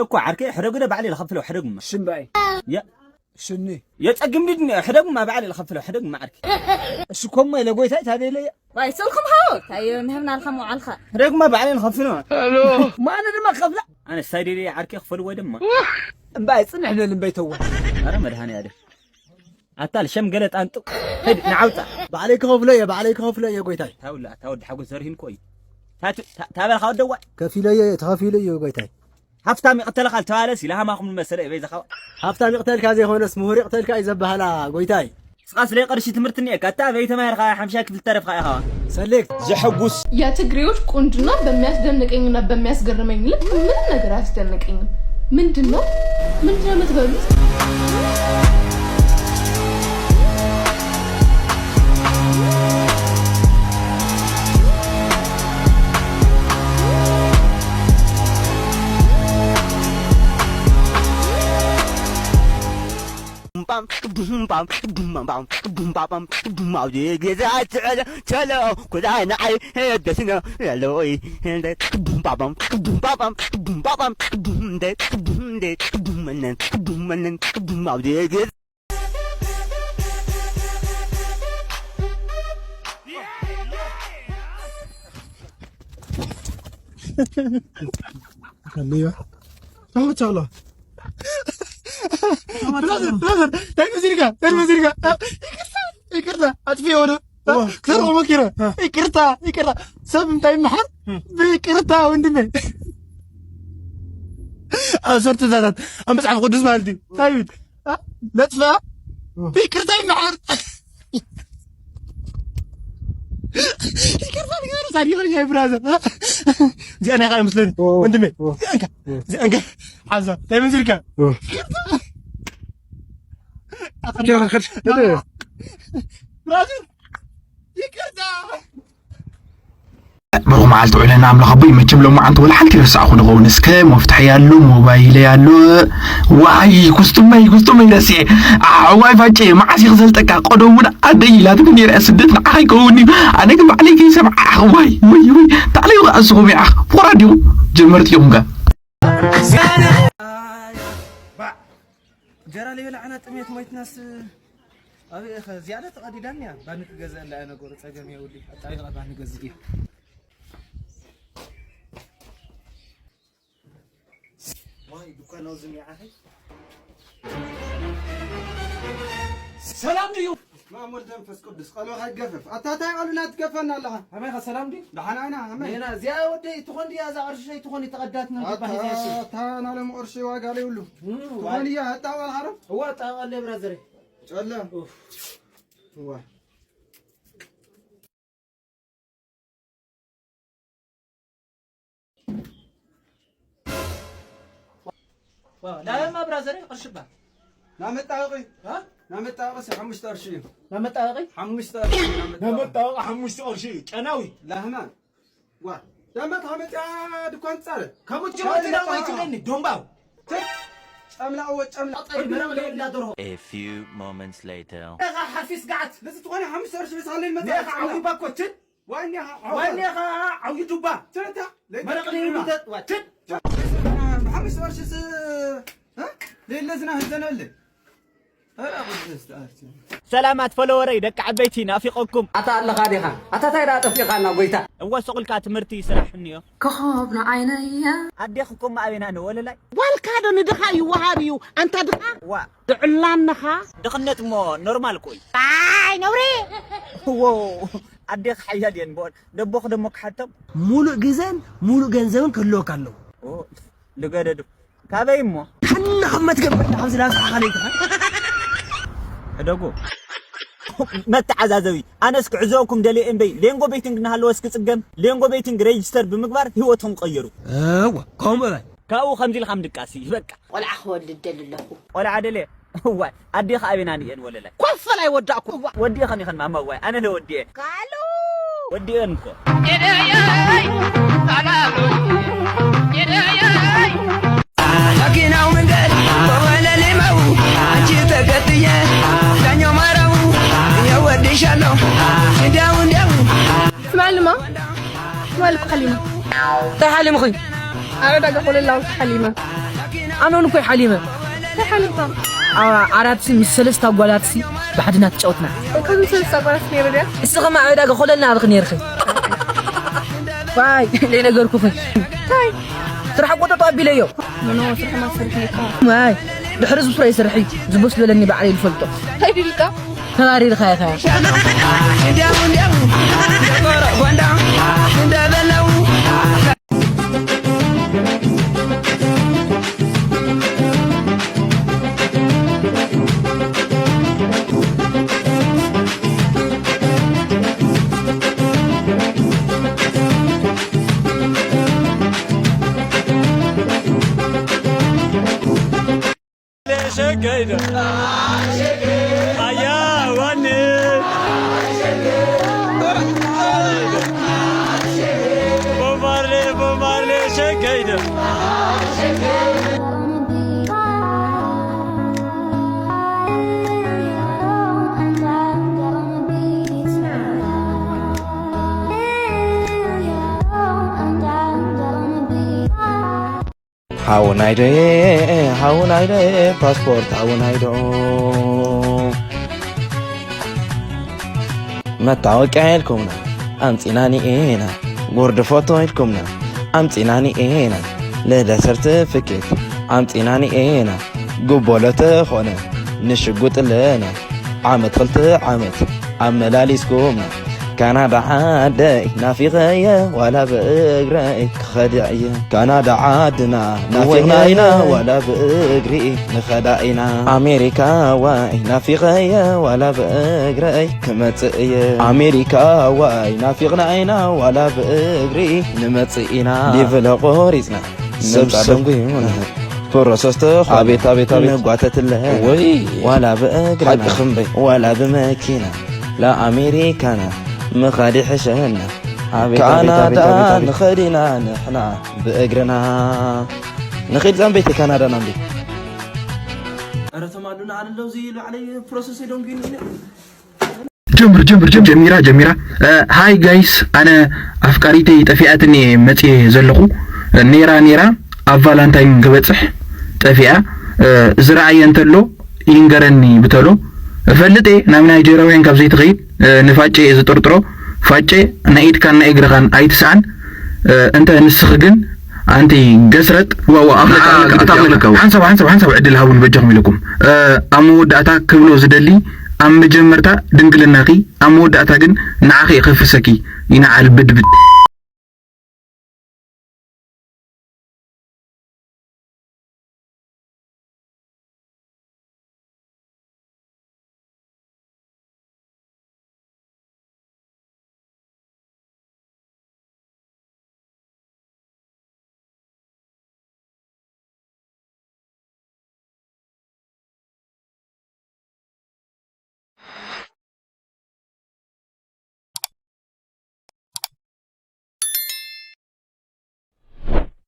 እኮ ዓርከይ፣ ሕደጉ ዶ ባዕለይ ልኸፍሎ፣ ሕደጉማ። ሽምባይ። ያ። ሽኒ። የጸግም ድድ ሕደጉማ፣ ባዕለይ ልኸፍሎ፣ ሕደጉማ ዓርከይ። እሱ ኮማ ኢለ ጎይታይ ታደለየ። ዋይ፣ ስልኩም ሃው፣ ታየ ምህብና ልካ መውዓልካ። ሕደጉማ ባዕለይ ልኸፍሎ። ማነ ድማ ከፍላ? ኣነ ሳይደለየ ዓርከይ ክፈል ወይ ድማ። እምባይ ጽንሕ ልብል እምባይ ተዋ። ኣረ መድሃኒ ኣደ። ኣታ ልሸም ገለ ጣንጡ። ሂድ ንዓውጻ። ባዕለይ ክኸፍሎ እየ፣ ባዕለይ ክኸፍሎ እየ ጎይታይ። ታውላ፣ ታወድ ሓጎስ ዘርሂን ኮይ። ታቱ፣ ታ-፣ ታበልካ ወደዋ። ከፊሎ እየ፣ ተኸፊሎ እየ ጎይታይ። ሃፍታም ይቕተልኻ ልተባለስ ኢለ ሃማኹም ልመሰለ እየ በይዛኻ። ሃፍታም ይቕተልካ ዘይኮነስ ምሁር ይቕተልካ እዩ ዘበሃላ ጎይታይ። ስቓስ ለይ ቅርሺ ትምህርቲ እኒኤካ፣ ኣታ በይተማሂርካ ሓምሻይ ክፍሊ ተረፍካ ኢኻ። ሰሌክት። ዘሐጉስ። የትግሬዎች ቁንጅና በሚያስደንቀኝና በሚያስገርመኝ ልክ ምንም ነገር አያስደንቀኝም። ምንድን ነው? ምንድን ነው የምትበሉት? ብራዘር፣ ብራዘር፣ እንታይ መሲልካ? እንታይ መሲልካ? ይቅርታ፣ ይቅርታ፣ ኣጥፊኦ ወደ ዋ። ክሰርቆ ሞኪረ። ዋ። ይቅርታ፣ ይቅርታ። ሰብ እንታይ ይመሓር? ዋ። ብይቅርታ ወንድመ። ኣብ ሰርትታታት፣ ኣብ መጽሓፍ ቅዱስ ማለት እዩ። እንታይ ይብል? አ? ነጥፋ? ዋ። ብይቅርታ ይመሓር። ይቅርታ ንገሩ፣ ሳዲቅ ነኝ፣ ብራዘር። እዚኣ ናይ ካይ መስለኒ፣ ዋ። ወንድመ። ዋ። እዚኣ እንካ፣ ዋ። እዚኣ እንካ። ሓዛ፣ እንታይ መሲልካ? ዋ። ይቅርታ። ብራዘር፣ ይቅርታ። ብሩኽ መዓልቲ ውዕለና ኣምላኽ ኣቦይ። መቸም ሎማዓንቲ ወላ ሓንቲ ረሳዕኹ ንኸውን። እስከ መፍትሐይ ኣሎ፣ ሞባይለይ ኣሎ። ዋይ፣ ኩስቱመይ፣ ኩስቱመይ ረሲዐ። ኣዕዋይ ፋጨ፣ መዓስ እዩ ክዘልጠካ? ቀደሙን ኣደይ ኢላትኒ ነይራ ስደት ንዓኻ ይከውን እዩ። ኣነ ግን ባዕለይ ከይሰምዓ፣ ኣኽ፣ ዋይ፣ ወይ፣ ወይ። ታዕለዩ ከኣ እስኹም ኢኻ። ፍቑራት ዲኹም? ጀመርቲ ኢኹም ከ? እንጀራ ለይበላዕና ጥሜት ሞይትናስ። ኣበይ ኢኸ? ዝያዳ ተቐዲዳኒ እያ። ባኒ ክገዝኣላ እየ ነገሩ፣ ጸገም የብሉይ። ኣጣቢቐ ባኒ ገዝእ እየ። ዋይ፣ ዱኳን ኣብዚ እኒኣ፣ ኣኸይ። ሰላም ድዩ? በስመ ኣብ ወልድ መንፈስ ቅዱስ፣ ቃልኻ ይገፈፍ። ኣታ እንታይ ቃሉና ትገፈና ኣለኻ? ከመይኻ፣ ሰላም ድዩ? ደሓና ኢና፣ ከመይ? ኔና፣ እዚኣ ወደይ ትኾን ድያ? እዛ ቅርሺ ትኾን ተቐዳትና ኣታ፣ ባሂዘ። ኣታ ናለም ቅርሺ ዋጋ ለይብሉ። እም፣ ትኾን ዋይ። እያ፣ ኣጣዋል ሓረም? እዋ፣ ኣጣዋል ብራዘር። ጨለ። ኡፍ። እዋ። ዋው፣ ላበማ ብራዘር ቅርሺ ባ። ናመጣወቂ። አ? ናመጣወቂ ሲ ሓሙሽተ ቅርሺ እዩ። ናመጣወቂ? ሓሙሽተ ቅርሺ እዩ ናመጣወቂ። ናመጣወቂ ሓሙሽተ ቅርሺ እዩ። ጨናዊ። ላህማን። ዋ፣ ዳማ ታመጣ ድኳን ጻረ። ከሙቹ ወትላ ወይ ትለኒ ዶምባው። ተ-፣ ጨምላኦ ጨምላ። ጠይ መረቕ ለየላ ደርሆ። A few moments later. እኻ ሓፊስ ጋዓት። ነዚ ትኾነ ሓሙሽተ ቅርሺ በሳለይ መጣ። ነኻ ዓዊ ባኮችን። ዋኒኻ ዋኒኻ ዓው ዱባ። ትርታ። መረቕ ለይሉ ተጥዋችን። ብሓሙሽተ ቅርሺ ስ-፣ እ? ለይለ ዝና ህዘነለ። ኧረ ቅዱስ ተኣርቲ። ሰላማት ፈለወረይ ደቂ ዓበይቲ ናፊቐኩም። ኣታ ኣለኻ ዲኻ? ኣታ ታይ ደኣ ጠፊእኻና ጎይታ? እወ ስቕ ኢልካ ትምህርቲ ስራሕ እኒኦ። ኮኾብ ንዓይነየ። ኣዴኺ እኮ እሞ ኣበይና ንወለላይ? ዋልካ ዶ ንድኻ ይወሃብ እዩ ኣንታ ድኻ? ዋ። ጥዕላንኻ? ድኽነት እሞ ኖርማል እኮ እዩ። ኣይ ነውሪ። ዎ ኣዴኺ ሓያል እየን ብኦን። ደቦኽ ደሞ ክሓቶም። ሙሉእ ግዘን ሙሉእ ገንዘብን ክህልወካ ኣለዎ። ኦ፣ ልገደዱ። ካበይ እሞ? ሓና ከም መትገበር፣ ኣብዚ ላንሳ ሓኻ ለይትኻ። ሕደጎ። መተዓዛዘቢ። ኣነስ ክዕዘበኩም ደልየ እምበይ፣ ሌንጎ ቤቲንግ እናሃለወስ ክጽገም፣ ሌንጎ ቤቲንግ ሬጅስተር ብምግባር ህይወትኩም ቀይሩ። እወ፣ ከምኡ በል። ካብኡ ከምዚ ኢልካ ምድቃስ እዩ፣ በቃ። ቆልዓ ክወልድ ደሊ ኣለኹ። ቆልዓ ደልየ? እዋይ፣ ኣዴኻ ኣበይና እየን ወለላይ? ኮፈል ኣይወዳእኩ። እዋ። ወዲእኸን ኢኸን ማማ፣ እዋይ፣ ኣነ ለ ወዲኤ። ካሉ። ወዲኤን እኮ። መኪናው መንገድ ወለሊመው፣ አንቺ ተከትዬ ዳኛው ማረው፣ የወድሻለሁ እንዲያው እንዲያው። ትማልማ? ትማል እኮ ሓሊማ። እንታይ ሓሊምኺ? ኣብ ዕዳጋ ኮለላ ሓሊመ። ኣነ እውን እኮ ሓሊመ። እንታይ ሓሊምካ? ኣብ ዓራትሲ ምስ ሰለስተ ኣጓላትሲ ብሓድና ተጫወትና። እኮ ምስ ሰለስተ ኣጓላት ነይሩ ድያ? እስኺ ኣብ ዕዳጋ ኮለልና ኣልኺ ነይርኺ። ዋይ፣ ዘይነገርኩኺ። እንታይ? ስራሕ ቆጠጦ ኣቢለዮ። ምኖ ስራሕ ማሰርሕ ነካ። ዋይ፣ ድሕሪ እዚ ስራሕ ይሰርሕ እዩ። ዝበስ ዝበለኒ ባዕለይ ዝፈልጦ። እንታይ ድልካ? ተባሪርካ ኢኻ። ሓውናይ ዶ ሓውናይ ዶ ፓስፖርት ሓውናይ ዶ መታወቂያ ኢልኩምና ኣምፂና ኒኤና፣ ጉርዲ ፎቶ ኢልኩምና ኣምፂና ኒኤና፣ ልደት ሰርትፍኬት ኣምፂና ኒኤና፣ ጉቦ ለተኾነ ንሽጉጥ ኣለና፣ ዓመት ክልተ ዓመት ኣመላሊስኩምና። ካናዳ ዓደይ ናፊቐየ ዋላ ብእግረይ ክኸድዕ እየ። ካናዳ ዓድና ናፊቕና ኢና ዋላ ብእግሪ ንኸዳ ኢና። ኣሜሪካ ዋይ ናፊቐየ ዋላ ብእግረይ ክመጽእ እየ። ኣሜሪካ ዋይ ናፊቕና ኢና ዋላ ብእግሪ ንመጽእ ኢና። ሊቭለ ቆሪጽና ሰብ ሰጉና ፕሮሰስ ተኾነ ኣቤት ኣቤት ኣቤት ንጓተትለ ወይ ዋላ ብእግርና ሓቂ ክንበይ ዋላ ብመኪና ላኣሜሪካና ምኻድ ይሕሸና። ኣቤት ኣቤት ኣቤት ካናዳ ኣቤት ኣቤት። ንኸድ ኢና ንሕና ብእግርና። ንኸድ ዛምቤት ካናዳ ናምቤ። ኧረ ተማሉና ኣለዉ እዚ ላዕለይ ፕሮሰስ ሄዶም ግን ጀምር ጀምር ጀምር። ጀሚራ ጀሚራ። ሃይ ጋይስ፣ ኣነ ኣፍቃሪተይ ጠፊኣትኒ መፅየ ዘለኹ። ኔራ ኔራ ኣብ ቫላንታይን ክበፅሕ ጠፊኣ። ዝረኣየ እንተሎ ይንገረኒ ብተሎ። እፈልጥ እየ ናብ ናይጀራውያን ካብ ዘይትኸይድ። ንፋጨ እየ ዝጥርጥሮ። ፋጨ ናይ ኢድካን ናይ እግርኻን ኣይትስኣን። እንተ ንስኺ ግን ኣንቲ ገስረጥ። ዋ ዋ ኣኽለካ ኣኽለካ ኣኽለካ ኣኽለካ። ሓንሳብ ሓንሳብ ሓንሳብ ዕድል ሃቡን በጃኹም ኢለኩም። ኣብ መወዳእታ ክብሎ ዝደሊ ኣብ መጀመርታ ድንግልናኺ ኣብ መወዳእታ ግን ንዓኺ እየ ከፍርሰኪ። ይንዓል ብድብድ።